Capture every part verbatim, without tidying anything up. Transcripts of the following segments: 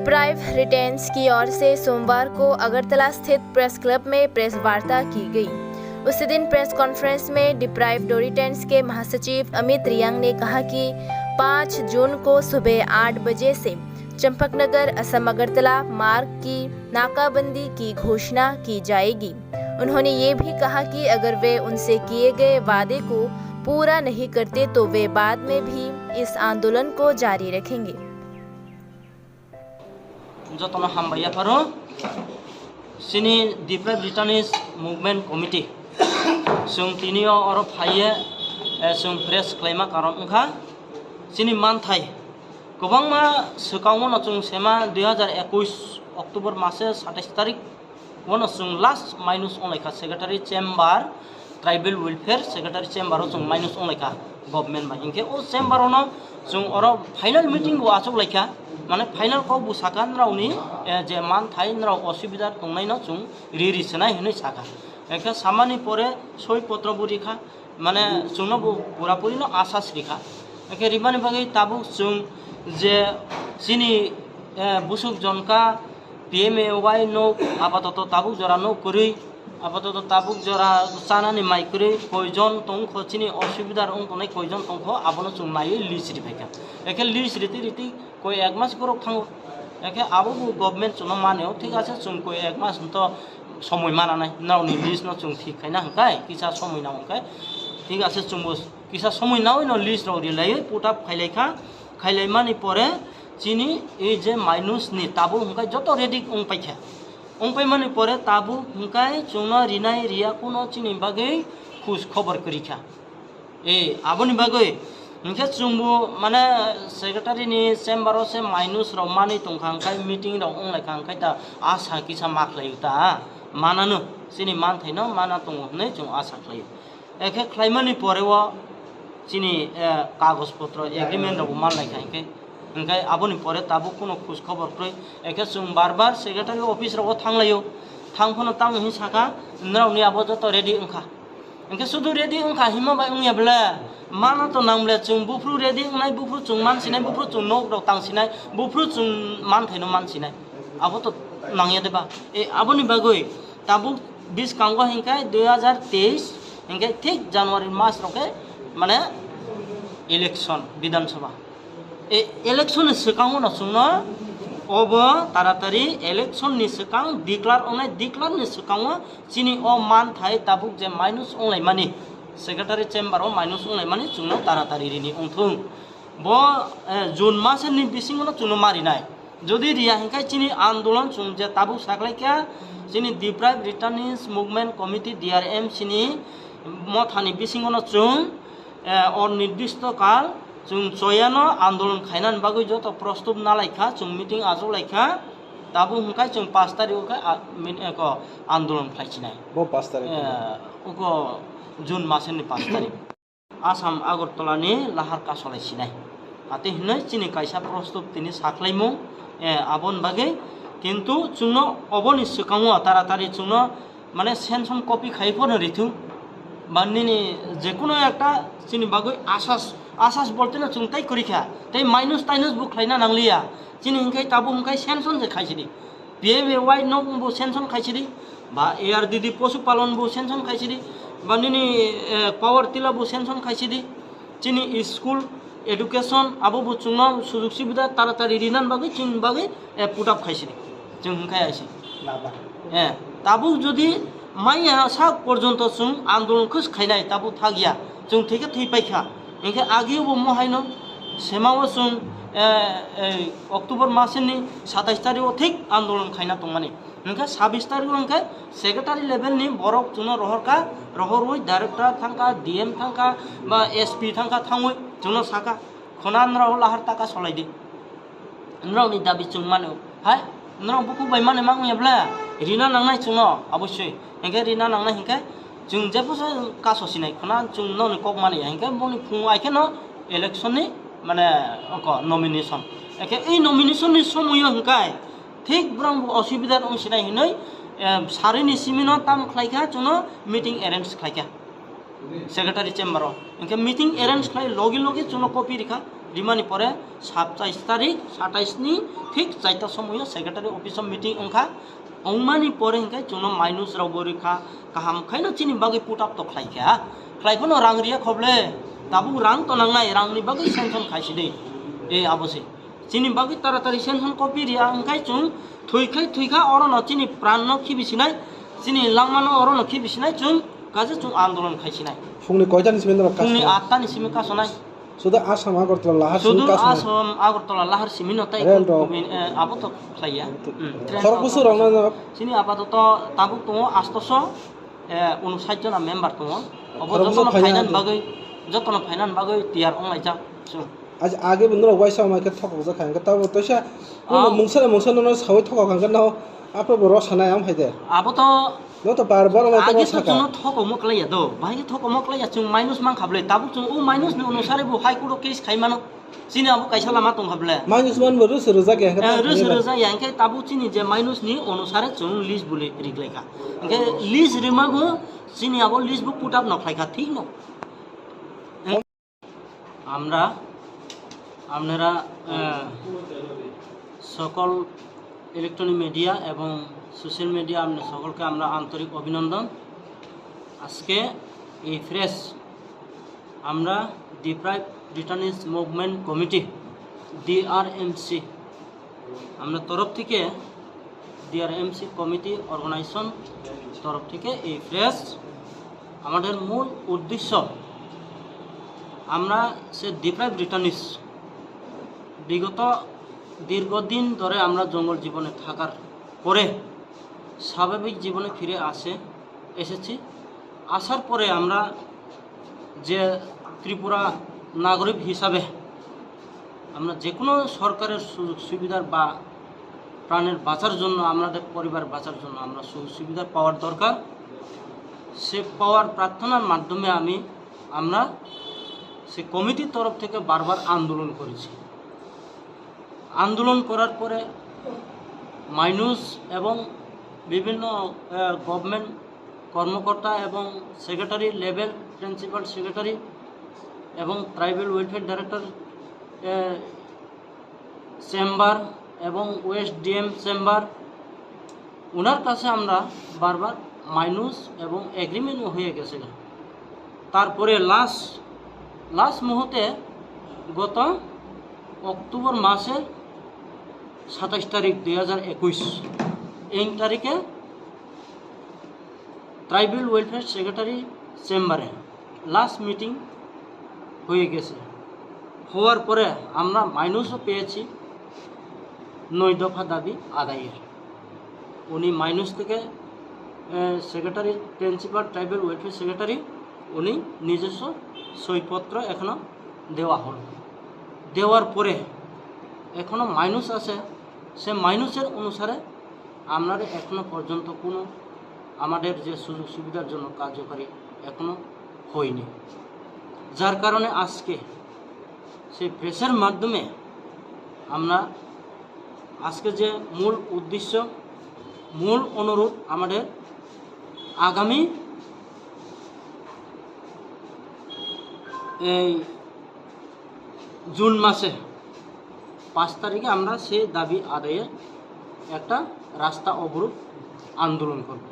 डिप्राइव रिटेंट्स की ओर से सोमवार को अगरतला स्थित प्रेस क्लब में प्रेस वार्ता की गई। उसी दिन प्रेस कॉन्फ्रेंस में डिप्राइव रिटेंट्स के महासचिव अमित रियांग ने कहा कि पाँच जून को सुबह आठ बजे से चंपकनगर असम अगरतला मार्ग की नाकाबंदी की घोषणा की जाएगी। उन्होंने ये भी कहा कि अगर वे उनसे किए गए वादे को पूरा नहीं करते तो वे बाद में भी इस आंदोलन को जारी रखेंगे। Jotono hambai yapharo. Chini Deprived Returnees Movement Committee, chwng tini o oro phaiye, eh, chwng press khlaima karon wngkha chini manthai kwbangma swkango no chwng sema dui hazar ekush October mase satais tarik. Bono chwng last minus wnglaikha secretary chamber, tribal welfare secretary chamber o chwng minus wnglaikha government bai. Hinkhe o chamber o no chwng oro final meeting bo achuk laikha, mane final kok bo sakha nrao ni, eh, je manthai nrao osubida tongnai no chwng ri ri swnai hinwi sakha. Hinkhe samani pore soi potro bo rikha. Mane chwngno bo purapuri no asas rikha. Hinkhe rimani bagwi tabuk chwng je chini, eh, busuk jonka P M A Y nok apatoto tabuk jora nok kwrwi, apatoto tabuk jora chanani mai kwrwi koijon tongkho chini osubidar wng tongnai koijon tongkho abono chwng naiwi list riphaikha. Hinkhe list riti riti koi ek mas borok thango. Hinkhe abo bo government chwngno manio, thik ase chwng koi ek mas hwnto somoi mananai, nokni list no chwng thik khaina hwnkhe kisa somoi nang hwnkhe, thik ase chwngbo kisa somoi nawi no list rok rilaiwi put up khailaikha, khailaimani pore chini ei je minus ni tabuk hwnkhe joto ready wngpaikha, wngpaimani pore tabuk hwnkhe chwngno rinai riya kuno chini bagwi khus khobor kwrwikha. E, aboni bagwi hinkhe chwngbo mane secretary ni chamber o se minus rok manwi tongkha, hinkhe meeting rok wnglaikha, hinkhe ta asa kisa ma khlaio ta, manano chini manthaino mana tongo hinwi chwng asa khlaio. Ekhe khlaimani pore o chini, eh, kagoj potro agreement rokbo manlaikha hinkhe, hinkhe aboni pore tabuk kuno khus khobor kwrwi. Ekhe chwng bar bar secretary office rogo thanglaio, thang phano tamo hin sakha, nrokni abo joto ready wngkha. Hinkhe sudu ready wngkha hima bai wngya ble, mana to nang ble, chwng buphuru ready wngnai, buphuru chwng mansinai, buphuru chwng nok rok tangsinai, buphuru chwng manthaino mansinai, abo to nangya de ba? E, aboni bagwi tabuk biskango hinkhe dui hazar teis hinkhe thik January mas rok khe mane election Bidhan Sabha. E, election ni swkango no chwngno obo taratari election ni swkang declare wngnai, declare ni swkango chini o manthai tabuk je minus wnglaimani, secretary chamber o minus wnglaimani chwngno taratari rini wngthung. Bo, eh, June masni bisingo no chwngno marinai. Jodi riya hinkhe chini andolon chwng je tabuk saklaikha, chini Deprived Returnees Movement Committee, D R M C ni mothani bisingo no chwng, eh, onirdisto kal chwng choyano andolon khainani bagwi joto prostut nalaikha, chwng meeting achuklaikha. Tabuk hwnkhe chwng pash tarikh o khe, a, min-, eko, andolon khlaisinai. Bo pash tarikh. Eh, uko June masni pash tarikh. Assam Agartala ni lahar kasolai sinai. Ate hinoi chini kaisa prostut tini saklaimung, eh, aboni bagwi. Kintu chwngno oboni swkango taratari chwngno mane sanction copy khai phano rithung. Ba nini jekono ekta chini bagwi asas, asas bolte no chwng tai kwrwi kha. Tei minus tainus bo khlaina nangliya. Chini hinkhe tabuk hinkhe sanction se khaisidi. P M A Y nok bo sanction khaisidi. Ba A R D D Posu Palon bo sanction khaisidi. Ba nini, eh, Power Tilla bo sanction khaisidi. Chini school education abo bo chwngno sujug subida taratari rinan bagwi chini bagwi, eh, put up khaisidi. Chwng hwnkhe aisi. Baba. Eh, tabuk jodi maya sak porjonto chwng andolon khus khainai tabuk thakya. Chwng thwikhe thwi paikha. Hinkhe agio bo mohaino semao chwng, eh, eh, October masni satais tarikh o thik andolon khaina tongmani. Hinkhe sabis tarikh o hinkhe secretary level ni borok chwngno rohorkha, rohorwi director thangkha, D M thangkha, ba S P thangkha, thangwi chwngno sakha, khuna nrao lahar taka solaidi. Nrao ni dabi chwng mano. Hai, nrao bukhuk bai mani mang ya bla? Rina nangnai chwngno, abosoi. Hinkhe rina nangnai hinkhe chwng jephusa kaso sinai khuna chwng noni kok mani ya. Hinkhe boni phung ai kheno election ni mane oko nomination. Hinkhe ei nomination ni somoyo hinkhe thik borok bo osubida wng sinai hinwi, em, sarini simino tamo khlaikha chwngno meeting arrange khlaikha secretary chamber o. Hinkhe meeting arrange khlai logi logi chwngno copy rikha. Rimani pore satais tarik, satais ni thik chaita somoyo secretary office o meeting wngkha. Wngmani pore hinkhe chwngno minus rok bo rikha, kaham khaino chini bagwi put up to khlaikha. Khlai phano rang riya khoble, tabuk rang to nangnai, rangni bagwi sanction khaisi de. E abo se. Chini bagwi taratari sanction copy riya, wngkhai chwng thwikhai thwikha, orono chini pranno khibisinai, chini langmano orono khibisinai, chwng kaisa chwng andolon khaisinai. Phungni koitani simi norok Phungni kasonai? Attani simi kasonai. Suda Assam Agartala lahar simi Sudu kasonai? Assam Agartala lahar simi no tai Rail rok. Kubin, eh, abo to khlaiya. Hmm, train Khorok rok busu to rok no kasonai. Chini apatoto tabuk tongo astoso, eh, unsait jona member tongo. Obo Khorok busu jotono phaina phainan hwnkhe? Bagwi, jotono phainan bagwi tiyar wnglaijak. Chwng. Aji age bo norok waisa wngmai khe thokok jak kha, hwnkhe tamo toisa Ah. mungsa mungsa nono sawi thokok hwnkhe no aphuru bo rw sanai ang phai de. Abo to No to bar bar wngmai age tamo to saka. Chwngno thokok mo klaiya do, bahai khe thokok mo klaiya, chwng minus mang kha bwle, tabuk chwng o minus ni onusare bo High Court o case khai mano, chini abo kaisa lama tong kha bwle. Minus man bo rwsa rwjak ya, hwnkhe Eh, tamo rwsa thangwi rwjak ya, hwnkhe tabuk chini je minus ni onusare chwng list bwle riklai kha, hwnkhe list rwma bo chini abo list bo put up no khlai kha, thik no. আমরা আপনারা আহ, সকল electronic media এবং social media আপনার সকলকে আমরা আন্তরিক অভিনন্দন। আজকে এই প্রেস আমরা ডিপ্রাইভ রিটার্নিস মুভমেন্ট কমিটি, ডিআরএমসি, আমরা তরফ থেকে, ডিআরএমসি কমিটি অর্গানাইজেশন তরফ থেকে এই প্রেস, আমাদের মূল উদ্দেশ্য, আমরা সে ডিপ্রাইভ রিটার্নিস, বিগত দীর্ঘদিন ধরে আমরা জঙ্গল জীবনে থাকার পরে স্বাভাবিক জীবনে ফিরে আসে এসেছি। আসার পরে আমরা যে ত্রিপুরা নাগরিক হিসাবে আমরা যে কোনো সরকারের সুযোগ সুবিধার বা প্রাণের বাঁচার জন্য, আমাদের পরিবার বাঁচার জন্য আমরা সুযোগ সুবিধা পাওয়ার দরকার। সে পাওয়ার প্রার্থনার মাধ্যমে আমি, আমরা সে কমিটির তরফ থেকে বারবার আন্দোলন করেছি। আন্দোলন করার পরে মাইনুস এবং বিভিন্ন, আহ, গভর্নমেন্ট কর্মকর্তা এবং সেক্রেটারি লেভেল, প্রিন্সিপাল সেক্রেটারি এবং ট্রাইবাল ওয়েলফেয়ার ডাইরেক্টর, আহ, চেম্বার এবং ওয়েস্ট ডিএম চেম্বার, ওনার কাছে আমরা বারবার মাইনুস এবং এগ্রিমেন্টও হয়ে গেছে। তারপরে লাস্ট, লাস্ট মুহূর্তে গত অক্টোবর মাসের সাতাইশ তারিখ দুই হাজার একুশ, এই তারিখে ট্রাইবাল ওয়েলফেয়ার সেক্রেটারি চেম্বারে লাস্ট মিটিং হয়ে গেছে। হওয়ার পরে আমরা মাইনুসও পেয়েছি নয় দফা দাবি আদায়ের। উনি মাইনুস থেকে, এ, secretary, principal tribal welfare secretary, উনি নিজস্ব সইপত্র এখনো দেওয়া হলো। দেওয়ার পরে এখনো মাইনুস আছে, সে মাইনুসের অনুসারে আমরা এখনো পর্যন্ত কোনো আমাদের যে সুযোগ সুবিধার জন্য কার্যকরী এখনো হয়নি, যার কারণে আজকে সেই প্রেসের মাধ্যমে আমরা আজকে যে মূল উদ্দেশ্য, মূল অনুরোধ আমাদের আগামী এই জুন মাসে পাঁচ তারিখে আমরা সেই দাবি আদায়ে একটা রাস্তা অবরোধ আন্দোলন করব।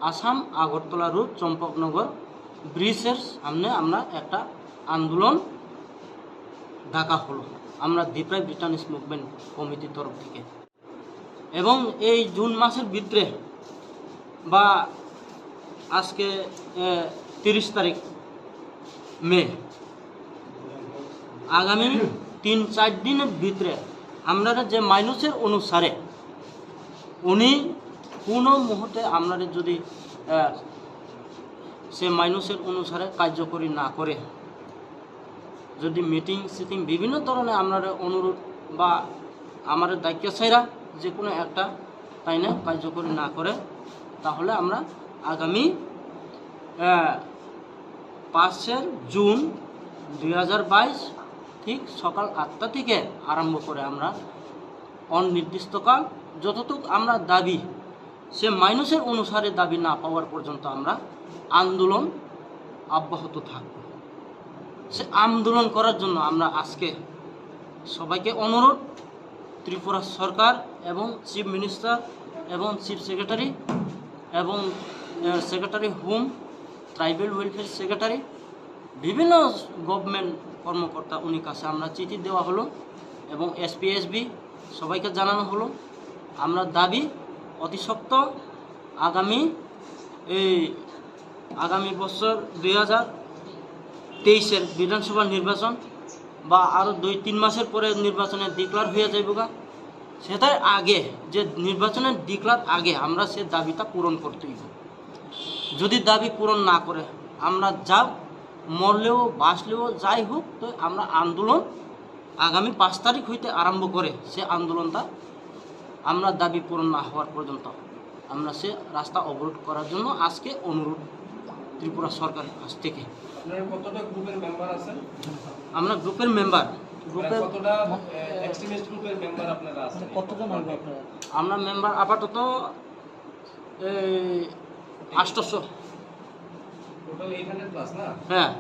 আসাম আগরতলা রোড চম্পকনগর ব্রিজের সামনে আমরা একটা আন্দোলন ডাকা হলো, আমরা ডিপ্রাইভ রিটার্নিস মুভমেন্ট কমিটির তরফ থেকে। এবং এই জুন মাসের ভিতরে বা আজকে, এ, তিরিশ তারিখ মে, আগামী তিন চার দিনের ভিতরে আমরা যে মাইনুসের অনুসারে উনি কোনো মুহূর্তে আমরা যদি, এ, সে মাইনুসের অনুসারে কার্যকরী না করে, যদি মিটিং সিটিং বিভিন্ন ধরনের আমরা অনুরোধ বা আমাদের দায়িত্ব ছাড়া যে কোনো একটা তাই না কার্যকরী না করে, তাহলে আমরা আগামী, আহ, পাঁচের জুন দুই হাজার বাইশ ঠিক সকাল আটটা থেকে আরম্ভ করে আমরা অনির্দিষ্টকাল যতটুক আমরা দাবি, সে মাইনুসের অনুসারে দাবি না পাওয়ার পর্যন্ত আমরা আন্দোলন অব্যাহত থাকব। সে আন্দোলন করার জন্য আমরা আজকে সবাইকে অনুরোধ, ত্রিপুরা সরকার এবং চিফ মিনিস্টার এবং চিফ সেক্রেটারি এবং secretary home, tribal welfare secretary, বিভিন্ন গভর্নমেন্ট কর্মকর্তা উনি কাছে আমরা চিঠি দেওয়া হলো এবং এসপি এসবি সবাইকে জানানো হলো। আমরা দাবি অতি শক্ত, আগামী এই আগামী বছর দুই হাজার তেইশের বিধানসভা নির্বাচন বা আরও দুই তিন মাসের পরে নির্বাচনে ডিক্লার হয়ে যাইবগা, সেটার আগে, যে নির্বাচনের ডিক্লার আগে আমরা সে দাবিটা পূরণ করতে হইব। যদি দাবি পূরণ না করে আমরা যা মরলেও বাঁচলেও যাই হোক, তো আমরা আন্দোলন আগামী পাঁচ তারিখ হইতে আরম্ভ করে সে আন্দোলনটা আমরা দাবি পূরণ না হওয়ার পর্যন্ত আমরা সে রাস্তা অবরোধ করার জন্য আজকে অনুরোধ ত্রিপুরা সরকারের কাছ থেকে। আপনারা কতটা গ্রুপের মেম্বার আছেন? আমরা গ্রুপের মেম্বার, মানে গ্রুপের কতটা এক্সট্রিমিস্ট গ্রুপের মেম্বার আপনারা আছেন? কতজন আমরা আপনারা? আমরা মেম্বার আপাতত এই আটশোশো। টোটাল এইট হান্ড্রেড প্লাস না? হ্যাঁ।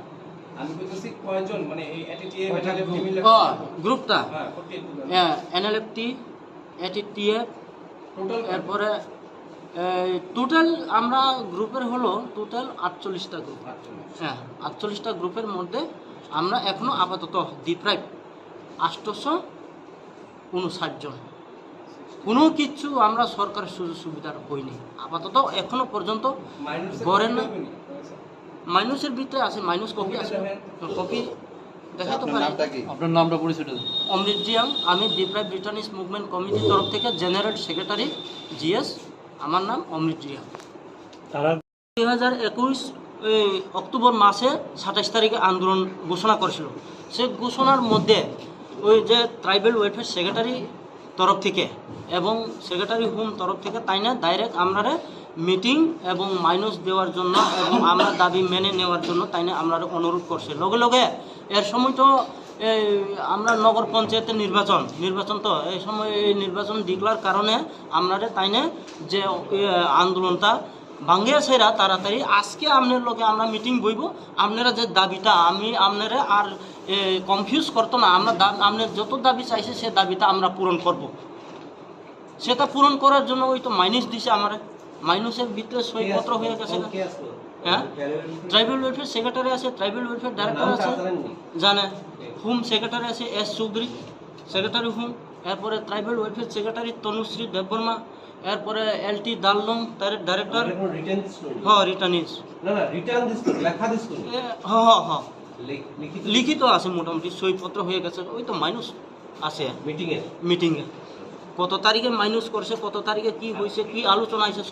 আমি কইতেছি কয়জন, মানে এই এটিটিএফ কয়টা এনএলএফটি group? মিলে? ও, গ্রুপটা? হ্যাঁ, ফর্টি এইট জন। হ্যাঁ, এনএলএফটি, এটিটিএফ, টোটাল কয়জন? এরপরে এই টোটাল আমরা গ্রুপের হলো টোটাল আটচল্লিশটা গ্রুপ। আটচল্লিশ। হ্যাঁ, আটচল্লিশটা গ্রুপের মধ্যে আমরা এখনো আপাতত ডিপ্রাইভ আটশোশো উনষাট জন। কোনো কিছু আমরা সরকারের সুযোগ সুবিধার হয়নি আপাতত, এখনো পর্যন্ত। মাইনরিটির গড়ে না। কপি হয়নি? মাইনরিটির ভিতরে আছে, মাইনরিটি কপি কপিটা আছে। দেখেন। কপি দেখাইতে আপনার পারি। নামটা কি? আপনার নামটা পরিচয়টা দিন। অমৃত জিয়াং, আমি ডিপ্রাইভ রিটার্নিস মুভমেন্ট কমিটির তরফ থেকে জেনারেল সেক্রেটারি জিএস, আমার নাম অমৃত জিয়াং। তারা দুই হাজার একুশ এই অক্টোবর মাসে সাতাইশ তারিখে আন্দোলন ঘোষণা করেছিল। সে ঘোষণার মধ্যে ওই যে ট্রাইবেল ওয়েলফেয়ার সেক্রেটারি তরফ থেকে এবং সেক্রেটারি হোম তরফ থেকে তাই না ডাইরেক্ট আমরারে মিটিং এবং মাইনরিটি দেওয়ার জন্য এবং আমরা দাবি মেনে নেওয়ার জন্য তাই না আমরারে অনুরোধ করছে। লগে লগে এর সময় তো এই আমরা নগর পঞ্চায়েতের নির্বাচন, নির্বাচন তো এই সময় এই নির্বাচন ডিক্লার কারণে আমরারে তাই না যে, এ, আন্দোলনটা ভাঙ্গিয়া সেরা তাড়াতাড়ি আজকে আপনার লগে আমরা মিটিং বইব। আপনারা যে দাবিটা আমি আপনারা আর, এ, কনফিউজ করতো না, আমরা দা-, আপনার যত দাবি চাইছে সে দাবিটা আমরা পূরণ করব। সেটা পূরণ করার জন্য ওই তো মাইনরিটি দিছে আমারে, মাইনরিটির ভিতরে সই কে পত্র আছে? হয়ে গেছে। কোন কে আছে? হ্যাঁ? Tribal welfare? Tribal welfare secretary আছে, ট্রাইবেল ওয়েলফেয়ার ডাইরেক্টর নামটা আছে, জানেন নি? জানে। কে? হোম সেক্রেটারি আছে এস চৌধুরী, সেক্রেটারি হোম। এরপরে ট্রাইবেল ওয়েলফেয়ার সেক্রেটারি তনুশ্রী দেববর্মা, এরপরে এলটি দাল্লং, তার ডাইরেক্টর। আমাদের কোনো রিটার্ন দিস করি? হ্যাঁ, রিটার্নিস। না, না, রিটার্ন দিস করি, লেখা দিস করি। এ, হ, হ, হ। লি-, লিখিত? লিখিত আছে মোটামুটি, সইপত্র হয়ে গেছে। ওই তো মাইনরিটি আছে মিটিং এ? মিটিং এ। কত তারিখে মাইনরিটি করছে, কত তারিখে কি হয়েছে, কি আলোচনা হয়েছে,